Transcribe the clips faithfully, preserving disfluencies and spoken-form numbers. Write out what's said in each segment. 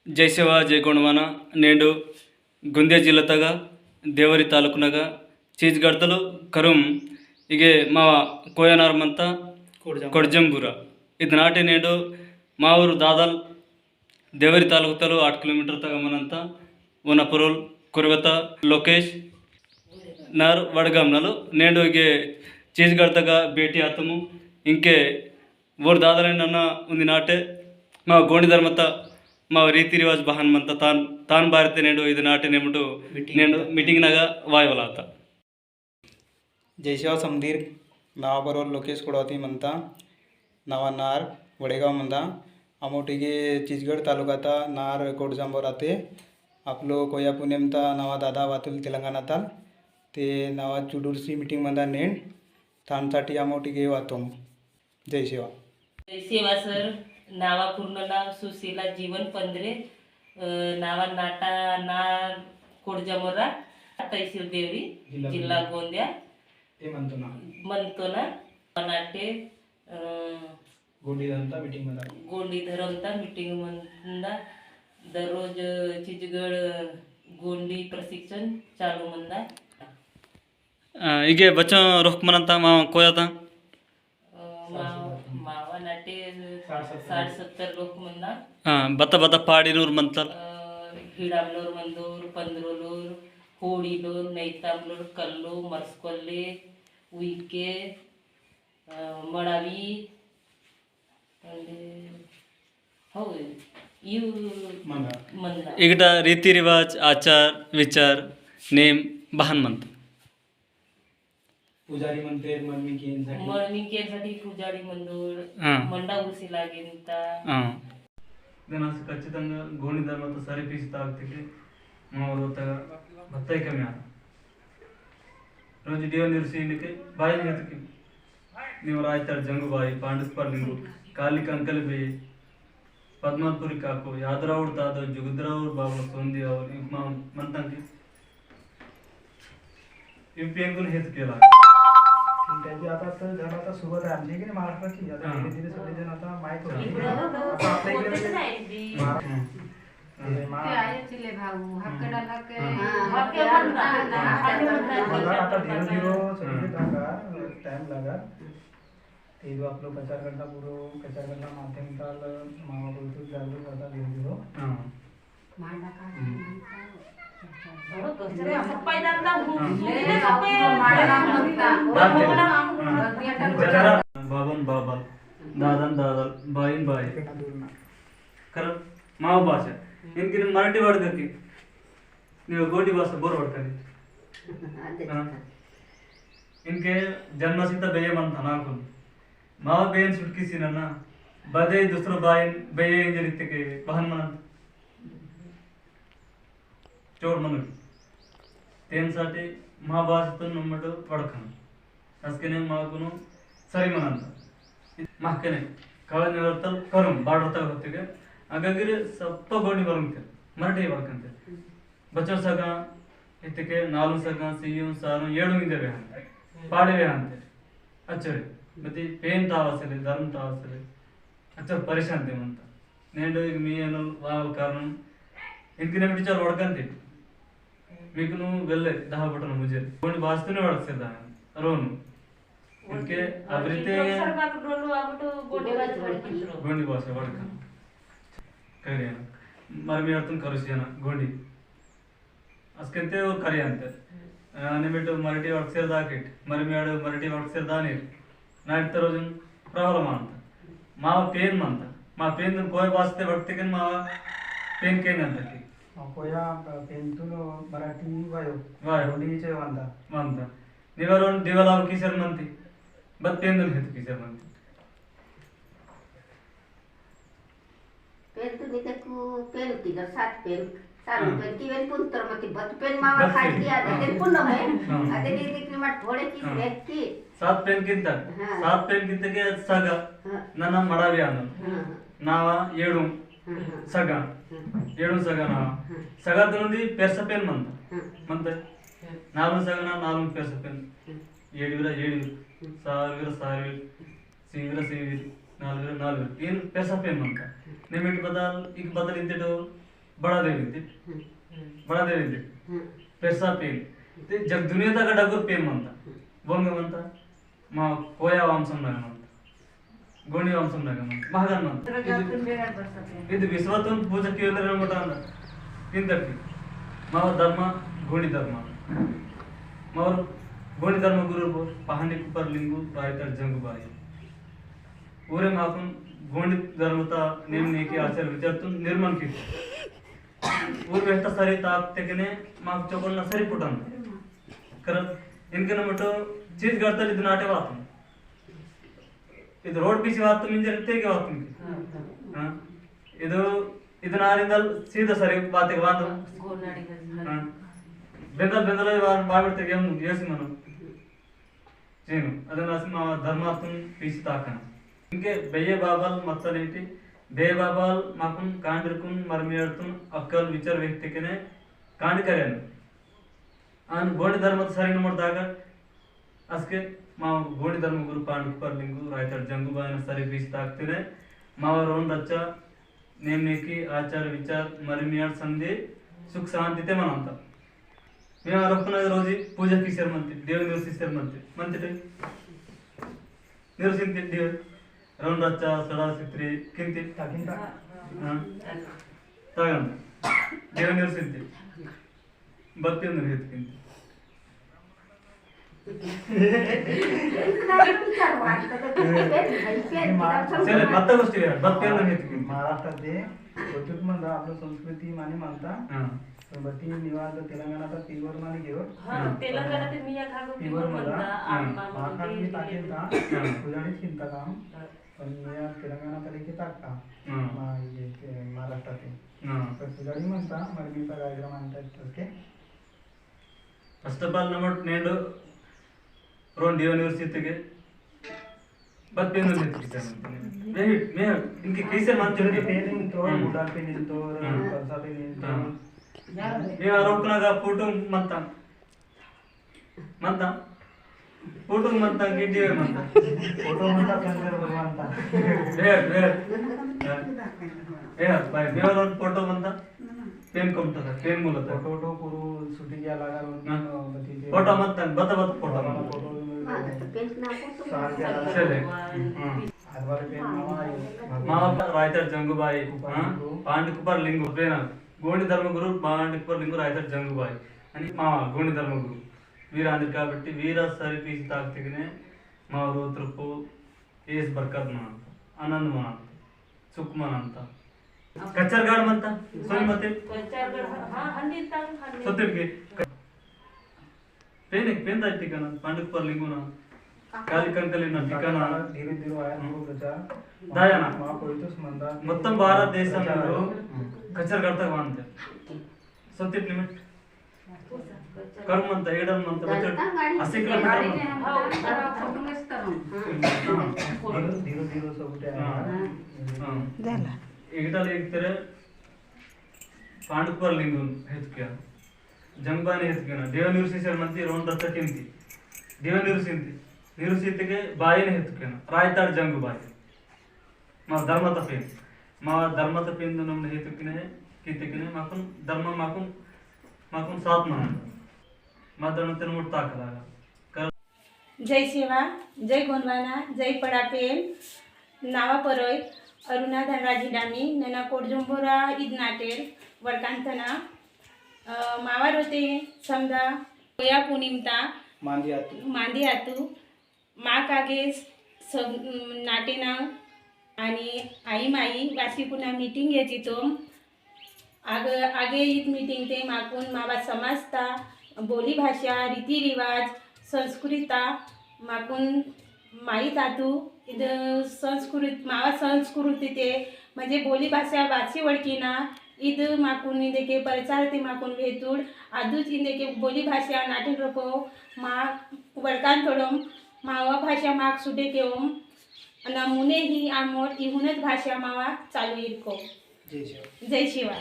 जय सेवा, जय गोंडवाना। नेंडु गोंदिया जिल्ला तगा देवरी तालुक नगा चीजगढ़तलु करुम इगे मावा कोयनार मंता कोड़जम। कोड़जम्बुरा। इद नाटे नेंडु मावुर दादल देवरी तालुकतलु आठ किलोमीटर तगा मनंता वनपुरुल कुरवता लोकेश नार वडगाम नलु नेंडु इगे चीजगढ़ तगा भेटी आतमु। इंके वोर दादले नन्ना उन्दी नाटे मा गोंडी धर्मता मा रीति रिवाज बहान मंता तान, तान बारते नेंडु इद नाटे नेमुटु meeting नेंडु meeting नगा वायवलाता। जय सेवा समदीर। नावा बरोल लोकेश कोड़ावती मंता। नावा नार वडेगाव मंदा। अमोटिगे चिचगड़ तालुकाता नार कोडजांबोर आते। आपलो कोया पुनेमता नावा दादा वातुल तेलंगाणाताल। ते नावा चुडुरसी meeting मंदा नेंड। तानसाठी अमोटिगे वातोम। जय सेवा। जय सेवा सर, नावा पूर्ण नाव सुशीला जीवन पंद्रे, अ, नावा नाटा ना कोडजामोरा, तहसील देवरी, जिल्हा जिल्हा गोंदिया। गोंदिया। ते म्हणतो ना? म्हणतो ना? नाटे, अ, गोंडी धरमता meeting मंदा। गोंडी धरमता meeting मंदा, दररोज चिचगड़ गोंडी प्रशिक्षण चालू मंदा। अ, इगे बच्चों रोक मनंता मा कोयाता? अ, मा-, मावा नाटे साठ सत्तर। साठ सत्तर लोक मंदा। हाँ, बता, बता, पाड़ी नूर मंतल। अ, हिड़ाम लोर मंदोर, पंद्रो लोर, होड़ी लोर, नैताम लोर, कल्लो, मरसकोल्ले, उइके, अ, मड़ावी, अंडे, हो, यू मंदा। मंदा। इगटा रीति रिवाज, आचार, विचार, नेम, बहान मंता। पुजारी मंतेर मर्मी केन साठी। मर्मी केन साठी पुजारी मंदोर, हाँ। मंडा उसी लागेंता। हाँ। दनास खच्चितंगा गोंडी धर्मता सरी पीसी ताकतिके मावरोता बत्ताई कमी आना। रोज दियो निर्सी इनके बाई नियतके। निवराय तर जंगू बाई, पांडुस पर लिंगू, काली कंकल बे, पद्मापुरी काको, यादराउर दादो, जुगदराउर बाबा, सोंदी और इमा मंतंगे। यूपीएन को हेतु केला। ठीक है जी, आता तो जब आता सुबह था, आमचे की महाराष्ट्र की, आता हाँ। धीरे-धीरे सगळे जण आता माहित होते। इकडे आता आपल्या इकडे होते ना, एक बी. हाँ। ते मा- ते आले चिले भाऊ, हक्कडा हक्के. हाँ, हक्के म्हणता, हक्के म्हणता. आता धीरे-धीरे सगळे हाँ. जागा, time लागा. ते जो आप लोग कचार करना पूरो, कचार करना माध्यम ताल, मामा को तो जागरूक करता धीरे-धीरे. हाँ. मांडा का हम्म. मांडा का. अरे, तो चले, असं पहिल्यांदा हूँ. हाँ. ले, ले, ले, आपको मांडा का म्हणता. बाबन बाबल, दादन दादल, बाईन बाई. कर, माव भाषा. इनकी मराठी वर्ड करके. नीवा गोंडी भाषा बोर वड़कनी. अदे. हाँ. इनके जन्म सीता बेये मन था नाकुन. मावा बेन सुटकी सी नन्ना. बदे दूसरो बाइन बेये इंजर इत्ते के बहन मनन. चोर मनुन. तेन साटे मावा भाषा तो नम्मट वड़कन. अस्कने माकुनु सरी मनंता. महकने कवल निवर्तल करुम, border तक होते के, अगगिर सप्प गोंडी बरुंग ते, मराठी बरकन ते. बच्चों सगा, इतके नालू सगा, सीयू, सारू, येड़ू इंदे बेहन. पाड़े बेहन ते. अच्छे रे, बती पेन तावसले, धर्म तावसले. अच्छा, परेशान ते मनता. नेंडो एक मी अनु वाव कारण, इनके ने विचार वड़कन ते. मीकुनु वेल्ले दहा बटन मुझे। गोंडी भाषा तूने वड़क से दान, रोनु. इनके अबरिते सरकार डोलू आबटो गोंडी भाषा वड़कित्रो. गोंडी भाषा वड़कन. करिया. मरमी अर्थन करुसियाना, गोंडी. अस्कंते और करिया अंते. अ, निमिट मराठी वड़क से दाकिट. मरमी आड़ मराठी वड़क से दानिर. नाइट तरोजन problem अंता. मावा पेन मंता. मा पेन कोई वास्ते वड़कते कन मावा पेन केन अंता की. मा कोया पेन तुनो मराठी वायो. वायो. गोंडी चे वंदा. वंदा. निवारण दिवाला किसर मंती. बत पेन दुन हेतु किसर मंती. पेन तुनी तेकु पेन किधर सात पेन, सात हाँ। पेन की वेन पुंतर मती बत पेन मावा बत खाट पेन। किया, हाँ। तेन पुन्नो में। हाँ। अदे नी देखने मत थोड़े की हाँ। व्यक्ति। सात पेन किंता? हाँ। सात पेन किंता के सगा। हाँ। नना मड़ावी आनो। हाँ। नावा येडू हाँ, हाँ। सगा। हाँ। येडू सगा नावा। हाँ। सगा तुनुदी पेरसा पेन मंता। हाँ। मंता। हाँ। नालू सगा ना, नालू पेरसा पेन। हाँ। येडू विरा येडू। हाँ। सार विरा सार विरा। सीविरा सीविर, नालवीरा नालवीर। इन पेरसा पेन मंता। निमिट बदल, इक बदल इंतेटो, बड़ा देवी ती। बड़ा देवी ती। पेरसा पेन। ते जग दुनिया तक डगुर पेन मनता। बोंगे मनता। मा कोया वंशम नगा मनता। गोंडी वंशम नगा मनता। महागन मनता। इद विश्वतुन पूजा कियोले रंगोटा अंदा। इंदकी। मावा धर्म, गोंडी धर्म। मावा गोंडी धर्म गुरु बो, पहांदी कुपर लिंगु, रायताड़ जंगुबाई। ऊरे माकुन गोंडी धर्मता नेम नेकी आचार विचारतुन निर्माण की। ऊर वेहता सरी ताप तेकने माक चोकोल ना सरी पुटन। करत इनके न मटो चीज गड़तल इद नाटे वातम। इद रोड पीछे वातम इंजर तेके वातम। हाँ। इद, इद नारिंदल सीधा सरी बातें वातम। हाँ। बेंदल, बेंदल बार, बार तेके हम येसी मनो। चीनु, अदन आसी मा धर्मातुन पीसी ताकन। इनके बेये बाबाल मत्तनेटी, बेये बाबाल माकुन कांडिरकुन मरमियाड़तुन अक्कल विचार व्यक्ति केने कांड करेन। आन गोंडी धर्मत सरिन मोड़ दागट, असके मा गोंडी धर्म गुरु पांड कुपर लिंगु, रायताड़ जंगु बायन सरी पीसी ताकतिने, मावा रोन रच्चा, नेम नेकी आचार विचार मरमियाड़ संधि सुख शांति ते मनांता। मैं आरोपना रोजी पूजा किसेर मनते, देव निरसिसेर मनते, मनते ते? निरसिनते देव, रौन रच्चा, सड़ा सित्री, किनते? तागिन ता। हाँ। तागन। देव निरसिनते। बत्ती उन्दन हेतु किंतु। चले, बत्ता गोष्टी यार, बत्ती उन्दन हेतु किंतु। महाराष्ट्र दे, उचित मंदा आपलं संस्कृती माने मानता। हाँ। बत्ती निवांत तेलंगाणा तर तीवर माने घेऊ। हाँ, हाँ। तेलंगाणा ते मिया खागो तीवर तीवर मंदा। मंदा, हाँ। आम मामा माखा ते भी ताके ता, हाँ। पुजारी चिंता काम। हाँ। पण मिया तेलंगाणा तरीके ताकता। हाँ। मा-, ये के महाराष्ट्र ते। हाँ। पण पुजारी म्हणता, मग मी तर कार्यक्रम आणता इतके। First of all, नमट नेंडो रोन दिवन university के बत पेन में किसे। मैं, मैं इनके कैसे मान चुके? पेन तो, हम्म। बुढ़ा पेन तो, हम्म। कंसा पेन तो। हाँ। मैं आरोप ना का फोटो मनता। मनता? फोटो मनता, वीडियो मनता। फोटो मनता, शंकर भगवान ता। Where, where. ए, भाई, वेर और फोटो मनता? पेन कम था, पेन मुला था। फोटो तो पूरा shooting किया लगा, उनकी, हाँ। अ, बती के फोटो मनता, बता, बता फोटो मनता। फोटो भी मिल गया। सार के अलग चले। हाँ। आज वाले पेन मामा आए। मामा रायताड़ जंगुबाई, ऊपर हाँ? लिंगो। पांड कुपर लिंगो, पेन। गोंडी धर्मगुरु पांड कुपर लिंगो रायताड़ जंगुबाई। अनि मामा गोंडी धर्मगुरु। वीर आंदिर काबट्टी वीर सरी पीसी ताकतिकने मा रोत्रपो एस बरकत मनांता, आनंद मनांता, सुख मनांता। कच्चर गाड़ मनता, सोनी मते? कच्चर गाड़, हाँ, हंडी तंग, हंडी। सत्य के? पेन एक पेन दाई ठिकाना, पांडुक पर लिंगुना, काली कंकली ना ठिकाना। धीरे धीरे आया, हम्म। हमको प्रचार। दायाना। मा कोई तो समझदा। मोत्तम भारत देशम कच्चर गाड़ तक वांते। सत्य limit। कर्म अंत, एडम अंत, मतलब, अस्सी किलोमीटर अंत। हाँ। धीरे, धीरे, धीरे सब उठे आया। हाँ। हाँ। झाला। एकटा लेकतरे पांडुकुपर लिंगुन हेतुकिया। जंगुबाईने हेतुकिया। देव निरसिसेर मंती रोन दत्ता किंती। देव निरसिंती। निरसित के बाईने हेतुकिया। रायताड़ जंगुबाई। मा धर्म तपेन, मा धर्म तपेन दो नमने हेतु किने, किते किने, माकुन धर्म माकुन, माकुन साथ मान। मा धर्म तेन मुट्टा करा। कर जय सेवा, जय गोंडवाना, जय पड़ापेन, नावा परोय, अरुणा धनराज हिडामी, नना कोडजुंबुरा ईद नाटेर, वरकांतना, अ, मावा रोते, समदा, कोया पुनिमता, मांदी आतु। मांदी आतु, माक आगे सब नाटेना आणि आई माई वासी पुन्हा meeting घ्यायची तो आग आगे ईद meeting ते माकून मावा समाजता बोली भाषा रीति रिवाज संस्कृता माकून माहीत आतू इद संस्कृत मावा संस्कृती ते म्हणजे बोली भाषा वाची ओळखीना इद माकून इंदेके प्रचार ते माकून भेतुड आदुच इंदेके बोली भाषा नाटेन रोपो मा वडकान तोडम मावा भाषा माक सुटे केवम अना मुने ही आमोर इहुनच भाषा मावा चालू इरको। जय शिवा। जय शिवा।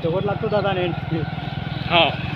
तेवढ लागतो दादा नेट। हा।